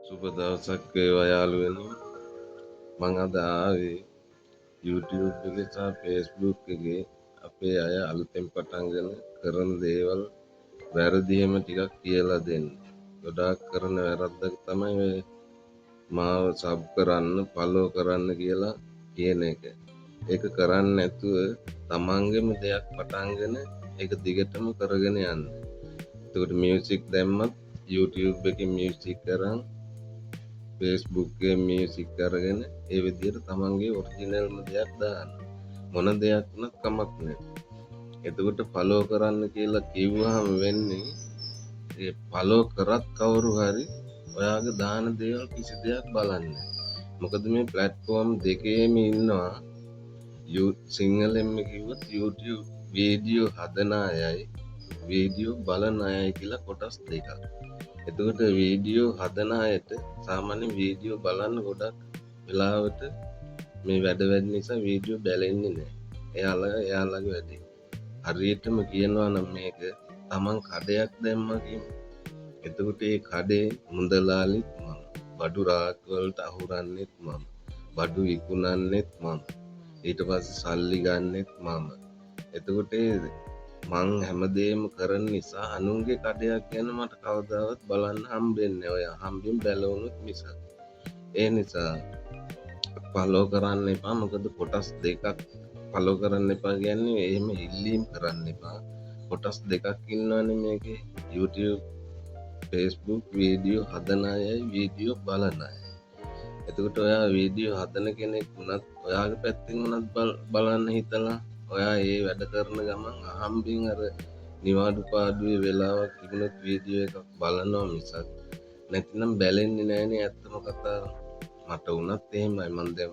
සුබ දවසක් වේවා යාළුවනි. මං අද ආවේ YouTube එකේ සහ Facebook එකේ අපේ අය අලුතෙන් පටන්ගෙන කරන දේවල් වැරදි එහෙම ටිකක් කියලා දෙන්න. ගොඩාක් කරන වැරද්දක් තමයි ඔය මාව සබ් කරන්න, ෆලෝ කරන්න කියලා කියන එක. ඒක කරන්නේ නැතුව තමන්ගේම දෙයක් පටන්ගෙන ඒක දිගටම කරගෙන යන්න. එතකොට මියුසික් දැම්මත් YouTube එකේ මියුසික් අරන්, Facebook එකේ මියුසික් අරගෙන ඒ විදිහට තමන්ගේ ඔරිජිනල්ම දෙයක් දාන්න. මොන දෙයක් වුණත් කමක් නෑ. එතකොට ෆලෝ කරන්න කියලා කිව්වහම වෙන්නේ ඒ ෆලෝ කරත් කවුරු හරි ඔයාගේ දාන දේවල් කිසි දෙයක් බලන්නේ නෑ. මොකද මේ ප්ලැට්ෆෝම් දෙකේම ඉන්නවා සිංහලෙන්ම කිව්වොත් YouTube video හදන අයයි වීඩියෝ බලන අයයි කියලා කොටස් දෙකක්. එතකොට වීඩියෝ හදන අයට සාමාන්‍යයෙන් වීඩියෝ බලන්න ගොඩක් වෙලාවට මේ වැඩ වැඩි නිසා වීඩියෝ බැලෙන්නේ නෑ. එයාලා එයාලගේ වැඩේ. හරියටම කියනවා නම් මේක තමන් කඩයක් දැම්මා කියමු. එතකොට ඒ කඩේ මුදලාලිත් මම, බඩු රාක් වලට අහුරන්නෙත් මම, බඩු විකුණන්නෙත් මම, ඊට පස්සේ සල්ලි ගන්නෙත් මම. එතකොට මං හැමදේම කරන නිසා අනුන්ගේ කඩයක් ගැන මට කවදාවත් බලන්න හම්බෙන්නේ නෑ. ඔය හම්බෙන් බැලුවොත් මිසක්. ඒ නිසා ෆලෝ කරන්න එපා. මොකද කොටස් දෙකක් ෆලෝ කරන්න එපා කියන්නේ එහෙම ඉල්ලීම් කරන්න එපා. කොටස් දෙකක් ඉන්නවනේ මේකේ. YouTube, Facebook video හදන අයයි වීඩියෝ බලන අයයි. එතකොට ඔයා වීඩියෝ හදන කෙනෙක් වුණත් ඔයාගේ පැත්තෙන් වුණත් බලන්න හිතලා ඔයා ඒ වැඩ කරන ගමන් අහම්බෙන් අර නිවාඩු පාඩුවේ වෙලාවක් තිබුණොත් වීඩියෝ එකක් බලනවා මිසක් නැතිනම් බැලෙන්නේ නෑනේ ඇත්තම කතාව. මට වුණත් එහෙමයි. මං දැන්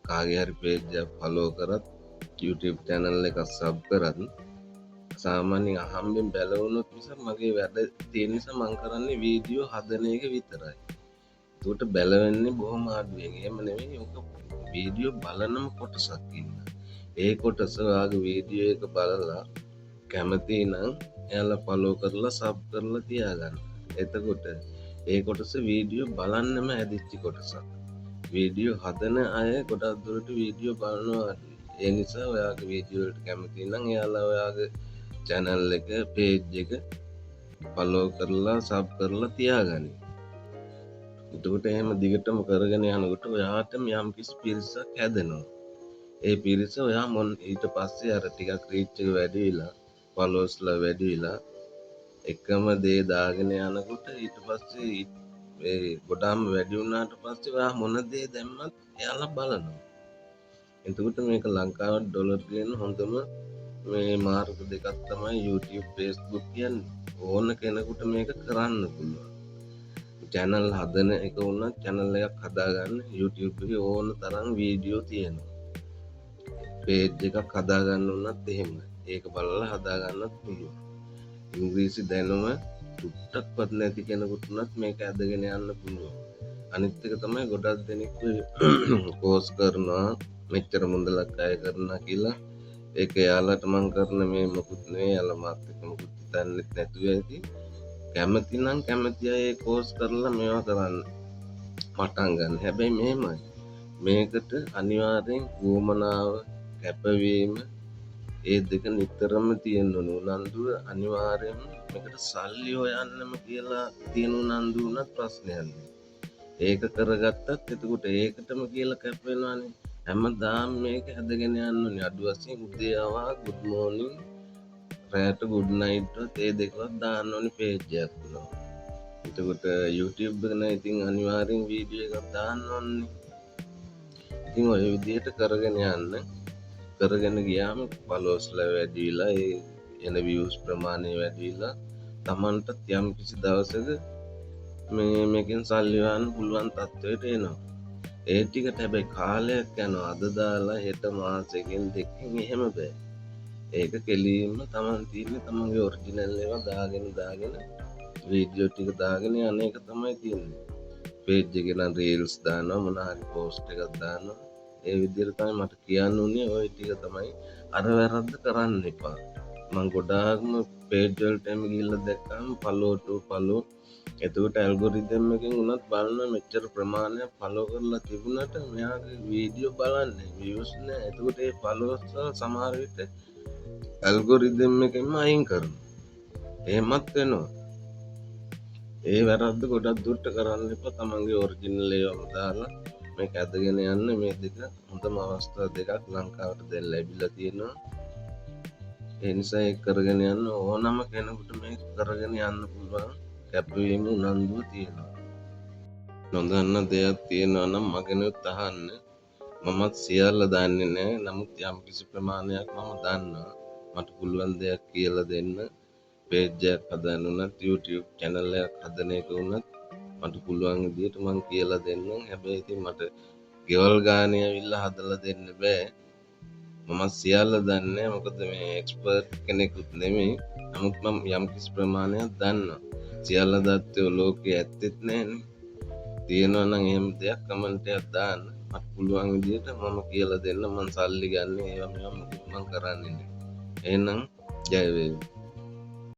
කාගේ හරි පේජ් එකක් ෆලෝ කරත් YouTube channel එකක් සබ් කරත් සාමාන්‍යයෙන් අහම්බෙන් බැලුවොත් මිසක් මගේ වැඩ තියෙන නිසා මං කරන්නේ වීඩියෝ හදන එක විතරයි. එතකොට බැලවෙන්නේ බොහොම අඩුවෙන්. එහෙම නෙවෙයි, ඔක වීඩියෝ බලනම කොටසක් ඉන්නවා. ඒ කොටස ඔයාගේ වීඩියෝ එක බලලා කැමති නම් එයාලා ෆලෝ කරලා සබ් කරලා තියාගන්න. එතකොට ඒ කොටස වීඩියෝ බලන්නම හැදිච්ච කොටසක්. වීඩියෝ හදන අය ගොඩක් දුරට වීඩියෝ බලනවා අඩුයි. ඒ නිසා ඔයාගේ වීඩියෝ වලට කැමති නම් එයාලා ඔයාගේ චැනල් එක, පේජ් එක ෆලෝ කරලා සබ් කරලා තියාගනි. එතකොට එහෙම දිගටම කරගෙන යනකොට ඔයාටම යම්කිසි පිරිසක් හැදෙනවා. ඒ පිරිස ඔයා මොන් ඊට පස්සේ අර ටිකක් රීච් එක වැඩි වෙලා, ෆලෝස්ලා වැඩි වෙලා එකම දේ දාගෙන යනකොට ඊට පස්සේ ඒ ගොඩාක්ම වැඩි වුණාට පස්සේ ඔයා මොන දේ දැම්මත් එයාලා බලනවා. එතකොට මේක ලංකාවට ඩොලර් ගේන හොඳම මේ මාර්ග දෙකක් තමයි YouTube, Facebook කියන්නේ. ඕන කෙනෙකුට මේක කරන්න පුළුවන්. චැනල් හදන එක වුණත් චැනල් එකක් හදාගන්න YouTube එකේ ඕන තරම් වීඩියෝ තියෙනවා. පේජ් එකක් හදාගන්න වුණත් එහෙමයි. ඒක බලලා හදාගන්නත් පුළුවන්. ඉංග්‍රීසි දැනුම චුට්ටක්වත් නැති කෙනෙකුට වුණත් මේක ඇදගෙන යන්න පුළුවන්. අනිත් එක තමයි ගොඩක් දෙනෙක් කෝස් කරනවා, මෙච්චර මුදලක් අය කරනවා කියලා. ඒක එයාලට මං කරන මේ මොකුත් නෙවෙයි. එයාලා මාත් එක්ක මොකුත් හිතන්නෙත් නැතුව ඇති. කැමති නම් කැමති අය ඒ කෝස් කරලා මේවා කරන්න පටන් ගන්න. හැබැයි මෙහෙමයි, මේකට අනිවාර්යෙන් උවමනාව, කැපවීම ඒ දෙක නිතරම තියෙන්න ඕන. උනන්දුව අනිවාර්යෙන්ම. මේකට සල්ලි හොයන්නම කියලා තියෙන උනන්දු වුණත් ප්‍රශ්නයක් නෑ. ඒක කරගත්තත් එතකොට ඒකටම කියලා කැප වෙනවානේ. හැමදාම මේක හැදගෙන යන්න ඕනේ. අඩු වශයෙන් උදේ අවහා ගුඩ් මෝර්නිං, රැට ගුඩ් නයිට් වත් ඒ දෙකවත් දාන්න ඕනේ පේජ් එකක් තුනම. එතකොට YouTube එක නම් ඉතින් අනිවාර්යෙන් වීඩියෝ එකක් දාන්න ඕනේ. ඉතින් ඔය විදිහට කරගෙන යන්න. කරගෙන ගියාම ෆලෝස්ලා වැඩි වෙලා, ඒ එන වීව්ස් ප්‍රමාණය වැඩි වෙලා තමන්ටත් යම් කිසි දවසක මේ මේකෙන් සල්ලි හොයන්න පුළුවන් තත්ත්වයට එනවා. ඒ ටිකට හැබැයි කාලයක් යනවා. අද දාලා හෙට මාසෙකින් දෙකකින් එහෙම බෑ. ඒක කෙලින්ම තමන් තියෙන්නේ තමන්ගේ ඔරිජිනල් ඒවා දාගෙන දාගෙන වීඩියෝ ටික දාගෙන යන එක තමයි තියෙන්නේ. පේජ් එකේ නම් රීල්ස් දානවා, මොන හරි පෝස්ට් එකක් දානවා. ඒ විදිහට තමයි මට කියන්න උනේ. ඔය ටික තමයි. අර වැරද්ද කරන්න එපා. මං ගොඩාක්ම පේජ් වලට එම ගිහිල්ලා දැක්කම ෆලෝ ටු ෆලෝ. එතකොට ඇල්ගොරිතම් එකෙන් උනත් බලන මෙච්චර ප්‍රමාණයක් ෆලෝ කරලා තිබුණට මෙයාගේ වීඩියෝ බලන්නේ වීව්ස් නෑ. එතකොට ඒ ෆලෝස් සමහර විට ඇල්ගොරිතම් එකෙන්ම අයින් කරනවා. එහෙමත් වෙනවා. ඒ වැරද්ද ගොඩක් දුරට කරන්න එපා. තමන්ගේ ඔරිජිනල් ඒවාම දාලා මේක ඇදගෙන යන්න. මේ දෙක හොඳම අවස්ථා දෙකක් ලංකාවට දැන් ලැබිලා තියෙනවා. ඒ නිසා ඒක කරගෙන යන්න ඕනම කෙනෙකුට මේක කරගෙන යන්න පුළුවන් කැපවීම උනන්දුව තියෙනවා. නොදන්න දෙයක් තියෙනවා නම් මගෙනුත් අහන්න. මමත් සියල්ල දන්නේ නෑ. නමුත් යම්කිසි ප්‍රමාණයක් මම දන්නවා. මට පුළුවන් දෙයක් කියලා දෙන්න. පේජ් එකක් හදන්න උනත් YouTube channel එකක් හදන එක උනත් මට පුළුවන් විදියට මං කියලා දෙන්නම්. හැබැයි ඉතින් මට ගෙවල් ගානේ ඇවිල්ලා හදලා දෙන්න බෑ. මම සියල්ල දන්නේ නෑ. මොකද මේ එක්ස්පර්ට් කෙනෙකුත් නෙමෙයි. නමුත් මම යම්කිසි ප්‍රමාණයක් දන්නවා. සියල්ල දත්තයෝ ලෝකේ ඇත්තෙත් නෑනේ. තියෙනවා නම් එහෙම දෙයක් කමෙන්ට් එකක් දාන්න. මට පුළුවන් විදියට මම කියලා දෙන්න. මං සල්ලි ගන්න ඒවා මේවා මොකුත් මං කරන්නේ නෑ. එහෙනම් ජය වේවා.